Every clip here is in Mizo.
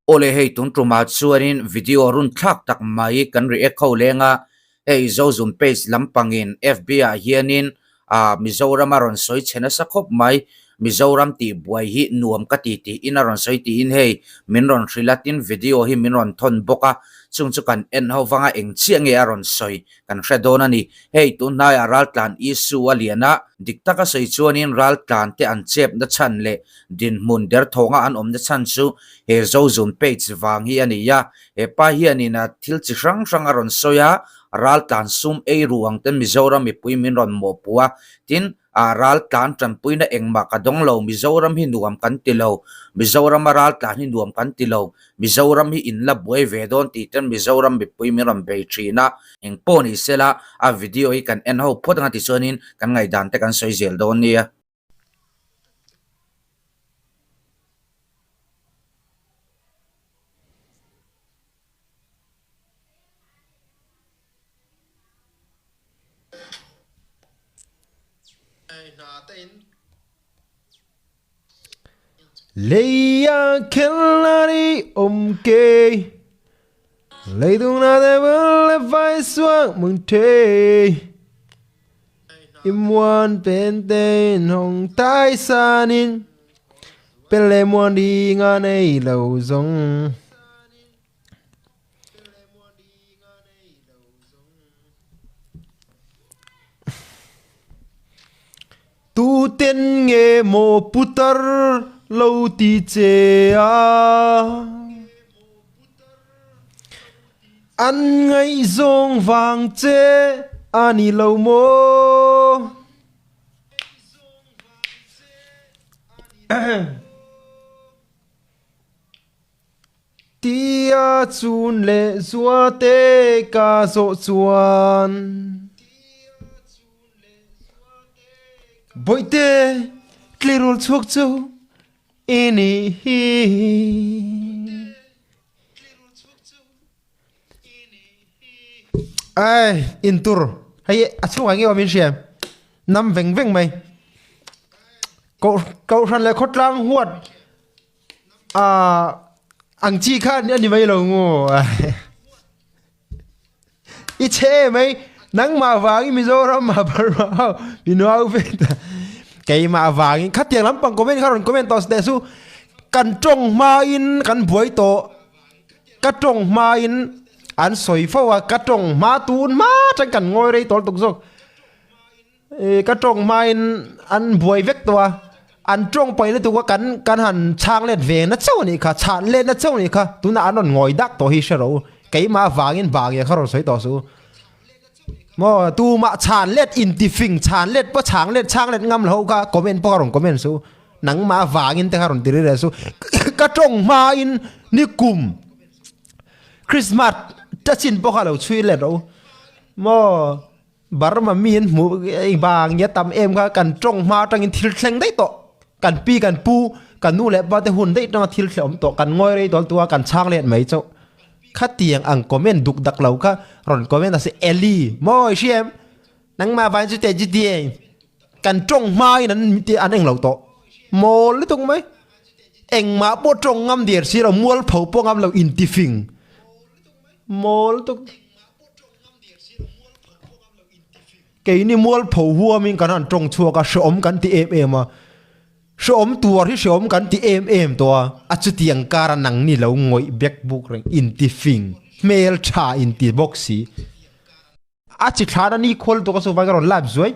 Awle hei tun tumah chuanin video run thlak tak mai kan react ho leng a, hei Zozun page lampangin FB ah hianin ah Mizoram a rawn sawi chhe nasa khawp mai, Mizoram tih buai hi nuam ka ti tiin a rawn sawi tiin hei min rawn hrilh a, tin video hi min rawn thawn bawk a, chung chu kan en ho vanga eng chiah nge a rawn sawi kan hre dawn a ni. Hei tunhnaiah raltlan issue a lian a, dik taka sawi chuanin raltlan te an chepna chhan leh dinhmun derthawnga an awmna chhan chu he Zozun page vang hi a ni a. He pa hianin a thil chi hrang hrang a rawn sawi a, raltlan sum ei ru ang ten Mizoram mipui min rawn mawhpuh a, tin Ah ral tlan tanpuina engmah ka dawng lo, Mizoram hi nuam kan ti lo, Mizorama ral tlan hi nuam kan ti lo, Mizoram hi in la buai ve dawn tih ten Mizoram mipui min rawn bei thin a, eng pawh ni sela a video hi kan en ho phawt anga tichuanin kan ngaihdan te kan sawi zel dawn nia. Leia khelari om ke Leidung na de le vai suang mừng thế Im muan pen tên hong tai sanin Pen le muan đi nga nei lo zong Tu ten nge maw putar lo ti che a. An ngaihzawng vang che a ni lo maw? Tia chun leh zua te ka zawh chuan. Bawihte tleirawl chhuak chu i nih hi. Ai intur hei a chhungah nge awm in hria nam veng veng mai. Kohhran leh khawtlang huat. Ah, ang chi kha a ni mai lo ngu. I che mai nangmah vangin Mizoram ma Burma ho min au ve ta. Keimah vangin khatiang lampang comment kha rawn comment tawh teh su. Kan tawng hmain kan buai tawh. Ka tawng hmain an sawi fo a, ka tawng hma tun hma atang kan ngawi rei tawl tuk zawk. Ka tawng hmain an buai vek tawh a, an tawng paih lutuk a kan kan han chhang let ve na chauh a nih kha, chhan let na chauh a nih kha, tunah an rawn ngawi dak tawh hi hre rawh u, keimah vangin bang kha rawn sawi tawh suh u. Maw tumah chhan let intifing chhan let pawh chhang let chhang let ngam lo kha comment pawh kha rawn comment suh u, nangmah vangin te kha rawn ti rih reh suh u, ka tawng hmain nikum Christmas ta chin pawh kha lo chhui let rawh u, maw. Burma mi an hmuh vang nge tam em kha kan tawng hma atangin thil thleng daih tawh kan pi kan pu kan nu leh pa te hun daih tanga thil thleh awm tawh kan ngawi rei dawn tua kan chhang let mai chauh khatiang ang comment duk dak lo kha rawn comment a se Eli maw i hria em nangmah vang chu teh chi ti e kan tawng hma in an an englo tawh mawl lutuk mai engmah pawh tawng ngam der si lo mualpho pawh ngam lo intifing Mawl tuk. Keini mualpho huamin kan han tawng chhuak a, hreawm kan ti em em a. Hreawm tuar hi hreawm kan ti em em tawh a, a chutiang kara nang ni lo ngawih bek buk reng inti fing, hmel tha inti bawk si. A chi thlan a ni khual tuk a chu vai ka rawn live zuai.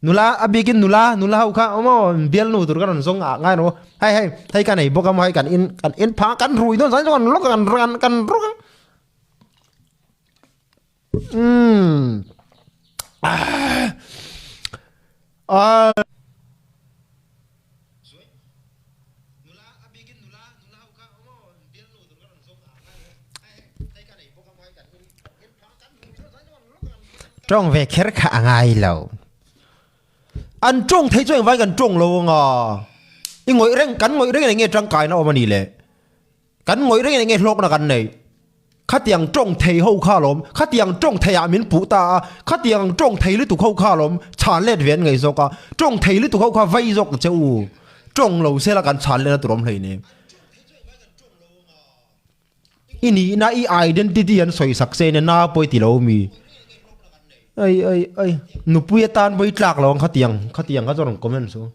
Nula a bikin nula nula ho kha maw bial nu tur ka rawn zawng ah ngai rawh hei hei hei ka nei bawk a maw hei kan in kan in phang kan rui dawn zan kan lawk kan kan kan rawk a umm ah Tawng ve kher kha a ngai lo. An tawng thei chu engvai kan tawng lo anga. I ngawih reng kan ngawih reng enge tangkaina awm a ni le. Kan ngawih reng enge hlawkna kan nei. Khatiang tawng thei ho kha alawm, khatiang tawng thei ah min puh ta a, khatiang tawng thei lutuk ho kha alawm chhan let ve an ngaih zawk a, tawng thei lutuk ho kha vei zawk che u. Tawng lo sela kan chhan let na tur awm hlei ni. I nihna i identity an sawi sak che nia na pawh i ti lo mi. Ai ai ai nupui atan pawh i tlak lo ang khatiang khatiang kha chu rawn comment suh.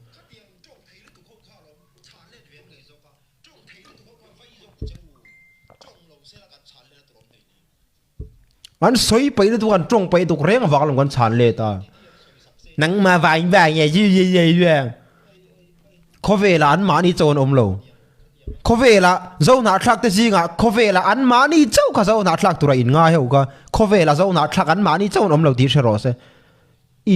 An sawi paih lutuk an tawng paih tuk reng avang alawm kan chhan let a. Nangmah vang vang e yu yu yu yu. Khawvelah an mahni chaw an awm lo. Khawvelah Zohnahthlak te zingah khawvelah an mahni chauh kha Zohnahthlak tura in ngai ho kha khawvelah Zohnahthlak an mahni chauh an awm lo tih hre rawh se.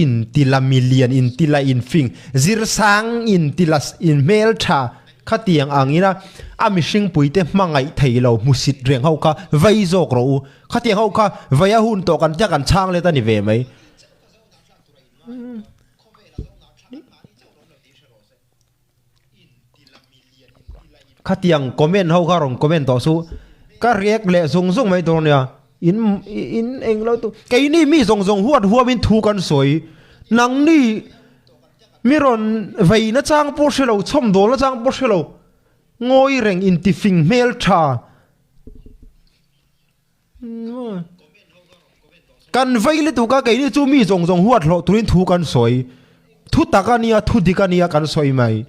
Intila milian, intila infing, zirsang intila inhmeltha khatiang angin a a mihringpuite hmangaih thei lo hmusit reng ho kha vei zawk rawh u. Khatiang ho kha vei a hun tawh kan tia kan chhang let a ni ve mai. Khatiang comment ho kha rawn comment tawh suh. Ka react leh zung zung mai tur ania. In in eng lo tu. Keini mi zawng zawng huat huamin thu kan sawi. Nangni mi rawn vei na chang pawh hre lo, chhawm dawl na chang pawh hre lo. Ngawi reng intifing hmel tha. Kan vei lutuk a, keini chu mi zawng zawng huat hlawh turin thu kan sawi. Thu tak a nia, thu dik a nia kan sawi mai.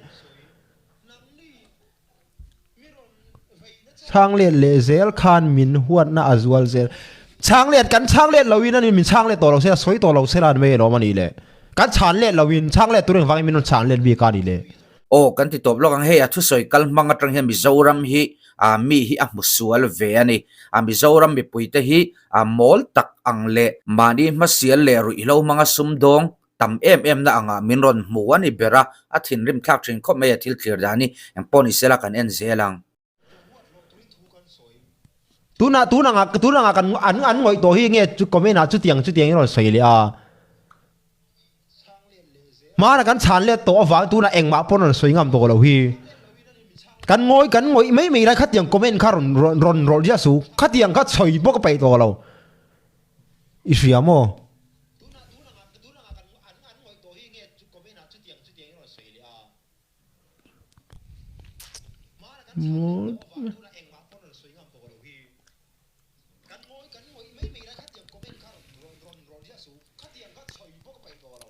Chhanglet leh zel khan min huatna a zual zel. Chhanglet kan chhanglet loin ani min chhanglet tawh lo se a sawi tawh lo se la an mai alawm a nih le. Kan chhanlet loin chhanglet tur engvangin min rawn chhanlet bik a nih le. Aw kan ti tawp lawk ang hei a thusawi kal hmang atang hian Mizoram hi ah mi hi a hmu sual ve a ni. A Mizoram mipui te hi ah mawl tak ang leh mahni hmasial leh ruihhlo hmanga sumdawng tam em em na angah min rawn hmu a ni ber a, a thinrim thlak thin khawp mai a thil thlir dan hi engpawh ni sela kan en zel ang. Tunah tun anga tun anga kan an an ngawih tawh hi nge chu comment ah chutiang chutiang in rawn sawi leh a. Hmana kan chhan let tawh avang tunah engmah pawn rawn sawi ngam tawh lo hi. Kan ngawi kan ngawih mai mai lai khatiang comment kha rawn rawn rawn rawlh ziah su. Khatiang kha sawi pawh ka peih tawh lo. I hria maw?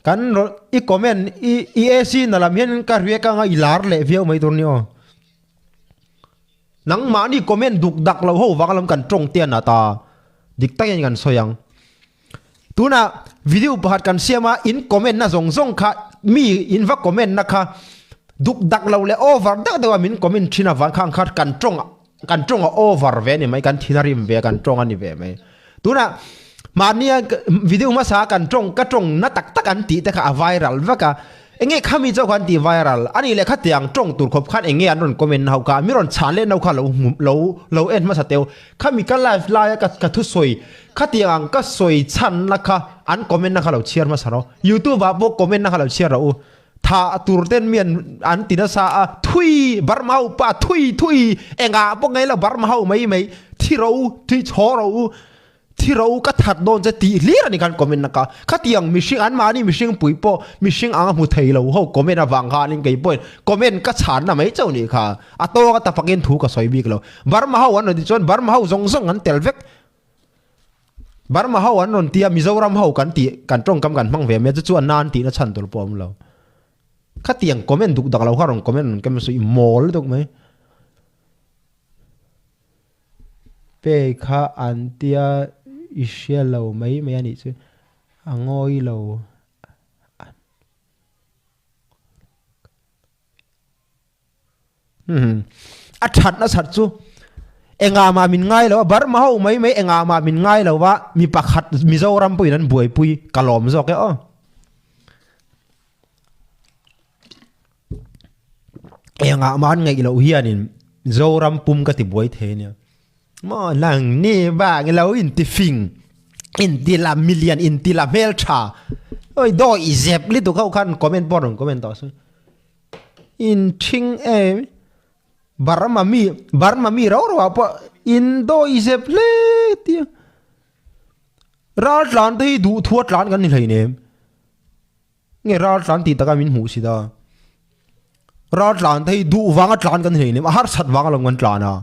Kan i comment i i AC na lam hian ka riak anga i lar leh viau mai tur ni aw. Nangmahni comment duk dak lo ho vang lam kan tawng te an ata dik takin kan sawi ang. Tuna video pakhat kan siam a, in comment na zawng zawng kha mi in va comment na kha duk dak lo leh over deuh deuh a min comment thin avang khan kha kan tawng kan tawng a over ve a ni mai, kan thin a rim ve a kan tawng a ni ve mai. Tuna mahnia video hmasa kan tawng ka tawng na tak tak an tih te kha a viral vek a, enge khami chauh kha an tih viral a nih leh khatiang tawng tur khawp khan enge an rawn comment ho kha mi rawn chhan leh no kha lo lo lo en hmasa teu Khami ka live laia ka ka thusawi khatiang ang ka sawi chhan na kha an comment na kha lo chhiar hmasa rawh. Youtube ah pawh comment na kha lo chhiar rawh u. Tha tur ten mi an an ti nasa a thui Burma ho pa thui thui engah pawh ngai lo Burma ho mai mai thi rawh u thi chhaw rawh u thi rawh u ka that dawn che tih hlir a ni khan comment na kha. Khatiang mihring an mahni mihring pui pawh mihring ang a hmu thei lo ho comment avang khanin kei pawhin comment ka chhan na mai chauh nih kha. A tawng a ta fakin thu ka sawi bik lo. Burma ho an rawn ti chuan Burma ho zawng zawng an tel vek. Burma ho an rawn ti a Mizoram ho kan ti kan tawngkam kan hmang ve mai a chu chu a nan tihna chhan tur pawh a awm lo. Khatiang comment duk dak lo kha rawn comment rawn kem sawi mawl lutuk mai. Pay kha an tia i hria lo mai mai a nih chu a ngawi lo. A that na that chu engah mah min ngai lo a Burma ho mai mai engah mah min ngai lo a mi pakhat Mizoram pawhin an buaipui ka lawm zawk e aw. Engah mah an ngaih loh hianin Zoram pum ka ti buai thei ania. Maw nang ni vang lo in ti fing in ti la milian in ti la hmel tha oi dawi i zep lutuk ho khan comment pawh rawn comment tawh suh. In thing em Burma mi Burma mi rau rau ah pawh in dawi zep hle tia ral tlan te hi duh thua tlan kan ni hleinem nge ral tlan tih taka min hmuh si ta ral tlan te hi duh vanga tlan kan ni hleinem a harsat vanga lo kan tlan a.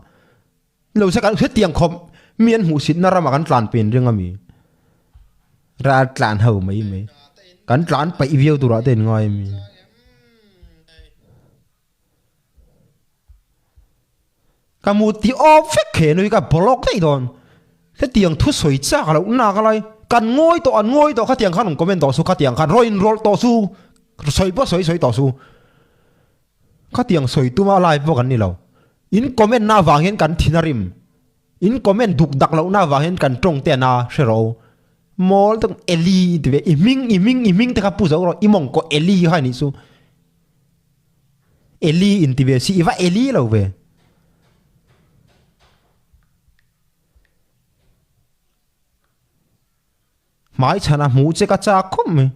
Lo se kan hetiang khawp mi an hmuhsitna ramah kan tlan pen ring ami. Ral tlan ho mai mai. Kan tlan paih viau turah te an ngai ami. Ka mu ti awp vek he nui ka block daih dawn. Hetiang thu sawi chak loh nak a lai. Kan ngawi tawh an ngawi tawh khatiang khan rawn comment tawh su khatiang khan rawn inrawlh tawh su. Sawi pawh sawi sawi tawh su. Khatiang sawi tuma live pawh kan ni lo. In comment na avang hian kan thin a rim. In comment duk dak loh na avang hian kan tawng te ana hre rawh u. Mawl tak Eli ti ve i hming i hming i hming te kha pu zo rawh i mawng kaw Eli kha nih chu. Eli in ti ve si i va Eli lo ve. Hmai chhan a hmuh che ka chak khawp mai.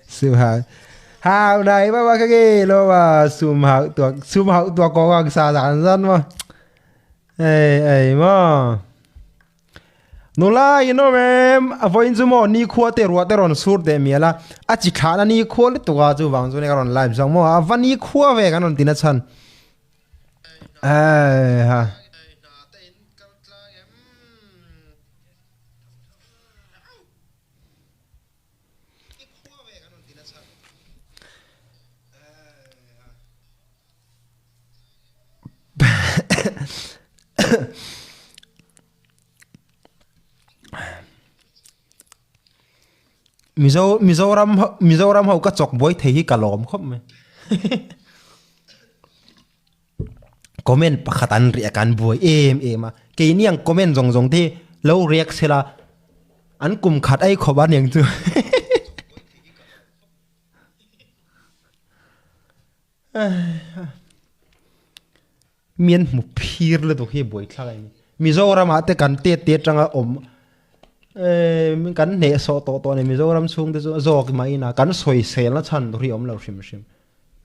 Sum hau hau này ba ba cái gì lo mà sum hau tua sum hau tua có ngang xa dàn dân mà ei ei ma Nula in awm em? A vawiin chu maw nikhua te ruah te rawn sur teh mial a, a chi thlahna nikhua lutuk a chuvang chuan ka rawn live zawk maw a va nikhua ve kan rawn ti na chhan. Eiha. Mizo Mizoram ho Mizoram ho ka chawk buai thei hi ka lawm khawp mai comment pakhat an react an buai em em a keini ang comment zawng zawng te hi lo react sela an kum khat ai khawp a niang chu. Mian hmu phir lutuk hi buaithlak a ni. Mizoram ah te kan tet te atanga awm eh kan hnehsawh tawh tawh a ni. Mizoram chhung te chu a zawk mai ina kan sawisel na chhan tur hi a awm lo hrim hrim.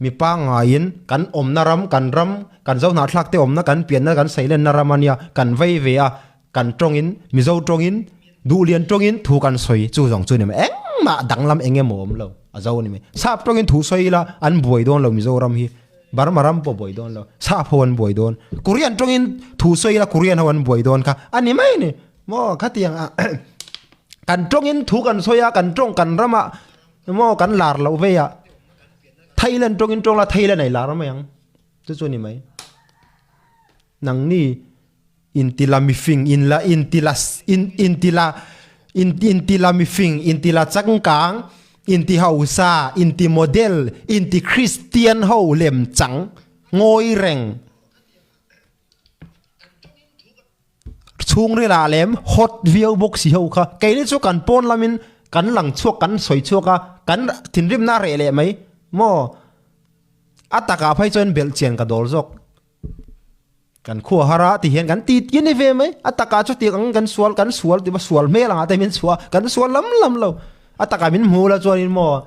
Mi pangaiin kan awmna ram kan ram kan zo hnahthlak te awmna kan pianna kan seilenna ram a nia kan vei ve a kan tawngin Mizo tawngin Duhlian tawngin thu kan sawi chu zawng chu ni mai engmah danglam eng emaw awm lo a zo a ni mai. Sap tawngin thu sawi ila an buai dawn lo Mizoram hi. Burma ram pawh buai dawn lo, Sap ho an buai dawn, Korean tawngin thu sawi ila Korean ho an buai dawn kha a ni mai a ni. Maw khatiang ah kan tawngin thu kan sawi a, kan tawng kan ramah maw kan lar loh vei ah Thailand tawngin tawng la Thailand a i lar mai ang chu chu a ni mai. Nangni intila mifing inla intila intila intila mifing intila changkang inti hausa inti model inti Christian ho lem chang ngawi reng chhungril ah lem hot viau bawk si ho kha keini chu kan pawn lamin kan lang chhuak kan sawi chhuak a kan thinrimna a reh leh mai maw a takah phei chuan belhchian ka dawl zawk. Kan khua har a ti hian kan ti ti a ni ve mai. A takah chu tiang ang kan sual kan sual tiva sual hmel angah te min chhuah a, kan sual lam lam lo. A takah min hmu la chuanin maw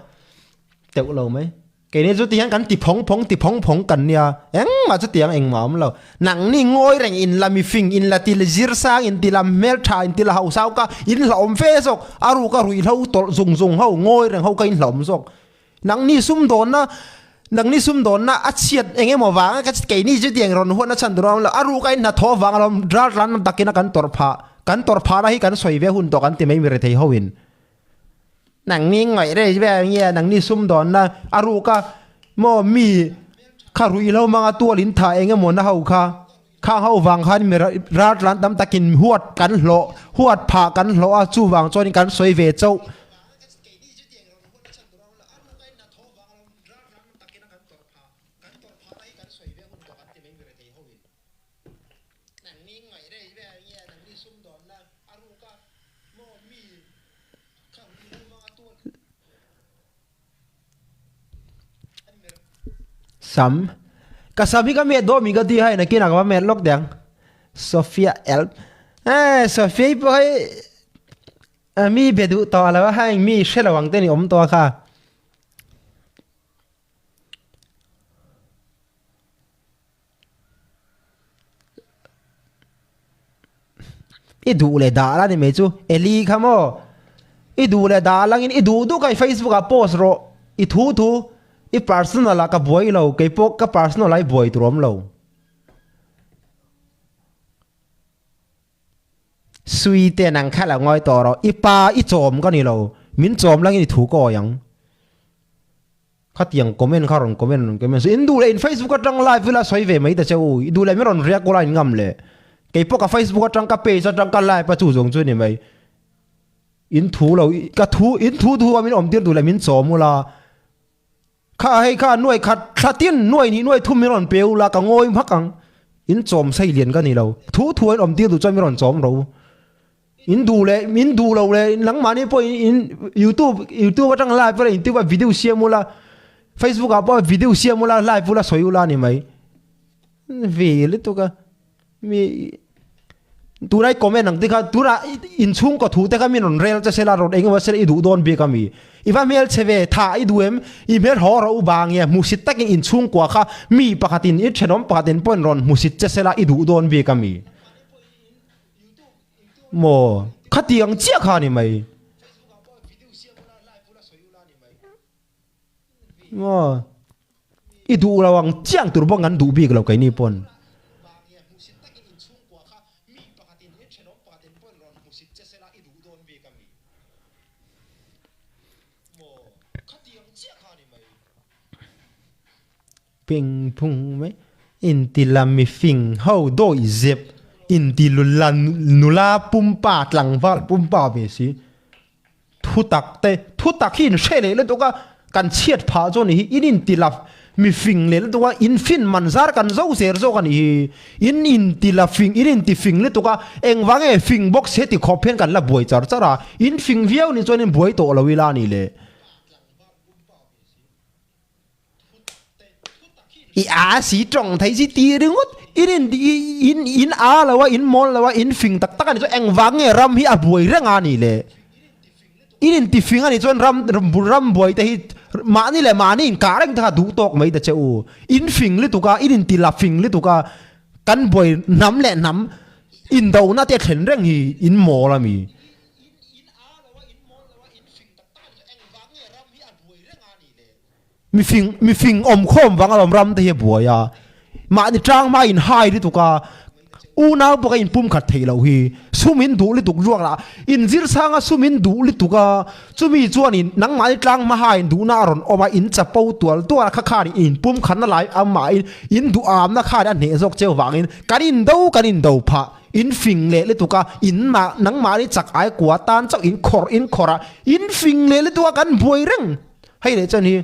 teuh lo mai. Keini chu ti hian kan ti phawng phawng ti phawng phawng kan nia, engmah chu tiang engmah a awm lo. Nangni ngawi reng in la mifing, in la ti zir sang, in ti la hmeltha, in ti la hauhsau ka in hlauhawm fe zawk. A ruk a ruihhlo tawlh zung zung ho, ngawi reng ho ka in hlauhawm zawk. Nangni sumdawnna Nangni sumdawnna a chhiat eng emaw vanga ka keini chu tiang rawn huatna chhan tur a awm lo. A ruk a inhna thaw vang alawm ral tlan takin a kan tawrh phah. Kan tawrh phahna hi kan sawi ve hun tawh kan ti mai mi rethei hoin. Nangni ngaih rei vel nge nangni sumdawnna a ruk a Maw mi kha ruihhlo hmanga tual in thah eng emaw na ho kha khang ho vang khan mi ral tlan tam takin huat kan hlawh huat phah kan hlawh a chuvang chuanin kan sawi ve chauh. Sam Ka sam hi ka met dawn mi ka ti hai nakin ah ka va met lawk teh ang Sophia Elm eh Sophia hi pawh hei mi be duh tawh lo a heng mi hre lo ang te ni awm tawh a kha. I duh leh dah la ni mai chu Eli kha maw i duh leh dah langin i duh duh kha i Facebook ah post rawh i thu thu i personal ah ka buai lo keipawh ka personal ah i buai tur awm lo. Sui te nang kha lo ngawi tawh rawh i pa i chawm ka ni lo min chawm langin i thu ka awi ang. Khatiang comment kha rawn comment rawn comment su in duh leh in Facebook atang live ila sawi ve mai ta che u i duh leh min rawn react ula in ngam leh kei pawh ka Facebook atang ka page atang ka live a chu zawng chu ni mai in thu lo ka thu in thu thu a min awm tir duh leh min chawm ula kha hei kha nuai khat thla tin nuai hnih nuai thum min rawn pe ula ka ngawi hmak ang in chawm sei lian ka ni lo thu thu a in awm tir duh chuan min rawn chawm ro. In duh leh in duh lo leh nangmahni pawh in youtube youtube atang live ula youtube ah video siam ula facebook ah pawh video siam ula live ula sawi ula ni mai ve lutuk a mi tunai comment ang te kha tunah inchhungkaw thu te kha min rawn rel che sela rawn eng emaw sela i duh dawn bik ami i va hmel che ve tha i duh em i hmel haw rawh u bang nge hmuhsit takin inchhungkua kha mi pakhatin i thenawm pakhatin pawhin rawn hmuhsit che sela i duh dawn bik ami. Maw? Khatiang chiah kha a ni mai. Maw? I duh lo ang chiang tur bawk an duh bik lo keini pawn. Peng phung mai. Inti la mifing ho dawi zep inti la nula pumpa tlangval pumpa ve si. Thu tak te thu tak hi in hre leh lutuk a kan chhiat phah chu a ni hi in inti la mifing leh lutuk a in fin man zar kan zo zer zawk a ni hi in inti la fing in inti fing lutuk a engvang nge fing bawk se ti khawp hian kan la buai char char a in fing viau ni chuan in buai tawh lo ila a ni le. I a si tawng thei si ti ringawt in in in in a lo a in mawl lo a in fing tak tak a ni chuan engvang nge ram hi a buai reng a ni le in in ti fing a ni chuan ram ram buai te hi mahni leh mahni in kah reng te kha duh tawk mai ta che u in fing lutuk a in in ti la fing lutuk a kan buai hnam leh hnam indona te thlen reng hi in mawl a mi. Mifing mifing awm khawm vang alawm ram te hi a buai a, mahni tang hma in hai lutuk a, unau bawk a in pum khat theih loh hi, sum in duh lutuk ruak lah, in zir sang a sum in duh lutuk a, chumi chuan in nangmahni tlang hma ha in duhna a rawn awm a, in chapo tual tual a kha khan in pum khatna lai amah in in duhamna khan a hneh zawk cheu vangin kan in do kan in do phah. In fing leh lutuk a, in mah nangmahni chak ai kua tan chauh in khawrh in khawrh a, in fing leh lutuk a kan buai reng. Hei leh chuan hi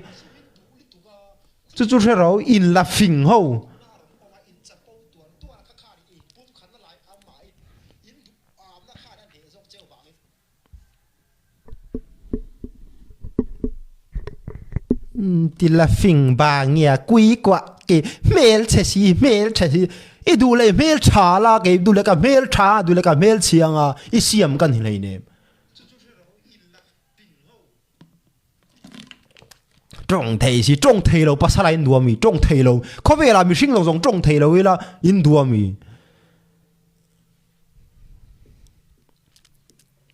chu chu hre ro in la fing ho. Ti la fing ba ngia kui kuah ke hmel chhe si hmel chhe si i duh leh hmel tha la kei duh leh ka hmel tha duh leh ka hmel chhiang a i siam ka ni hleinem. Tawng thei si tawng thei lo pasal a in duh ami tawng thei lo khawvelah mihring lo zawng tawng thei lo ila in duh ami.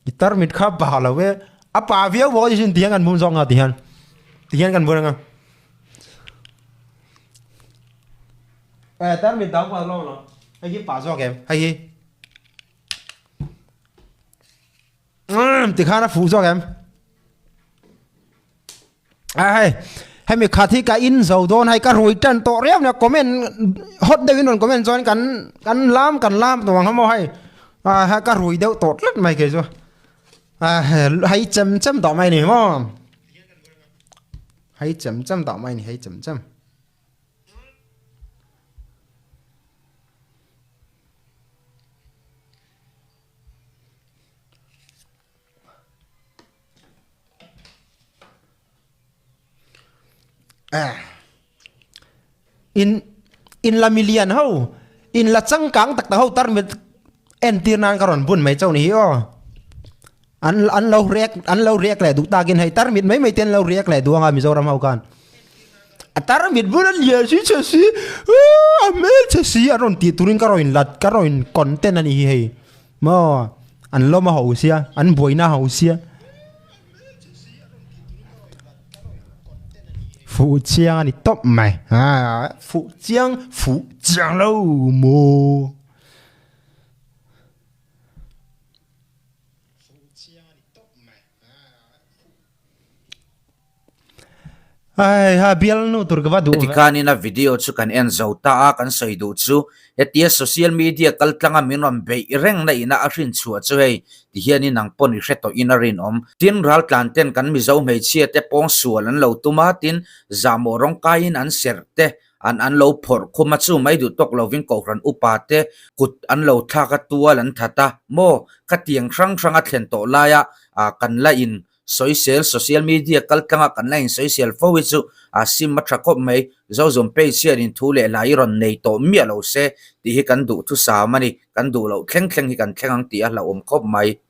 I tarmit kha pa lo e a pa viau bawk a ni ti hian kan bum zawk ang a ti hian ti hian kan bun ang a eh tarmit dang pa lo lo hei hi pa zawk em hei hi umm ti khan a fuh zawk em. A hei. Hemi khat hi ka in zo dawn hei ka rui tan tawh riau nia comment hot deuhin rawn comment chuan kan kan lam kan lam tawh ang ha maw hei ah ka rui deuh tawh tlat mai kei chu ah hei chem chem tawh mai ni maw hei chem chem tawh mai ni hei chem chem. In in la milian ho in la changkang tak tak ho tarmit entir nan ka rawn bun mai chauh ni hi aw an an lo riak an lo riak leh duh takin hei tarmit mai mai te an lo riak leh duh anga Mizoram ho khan a tarmit bul a lian si chhe si a hmelchhe si an rawn tih turin ka rawn in lat ka rawn in content a ni hi hei maw an lawm a ho sia an buaina a ho sia. Fuh chiang a ni tawp mai aa fuh chiang fuh chiang lo maw. Ai ha bialnu tur ka va duh ve. Tikhanin a video chu kan en zo ta a, kan sawi duh chu hetia social media kaltlanga min rawn beih reng na ina a hrin chhuah chu hei tihianin nang pawn i hre tawhin a rinawm. Tin, raltlan ten kan Mizo hmeichhia te pawng sual an lo tum a, tin, zahmawh rawng kaiin an serh te an an lo phawrh khum a, chu mai duh tawk lovin kohhran upa te kut an lo thlak a, tual an that a, maw khatiang hrang hrang a thlen tawh laia kan la in Sawisel, Social media kaltlanga kan la insawisel fo hi chu a sim a tha khawp mai. Zozum page hianin thu leh hla hi rawn nei tawh miah lo se tih hi kan duh thusam a ni. Kan duh loh thleng thleng hi kan thleng ang tih a hlauhawm khawp mai.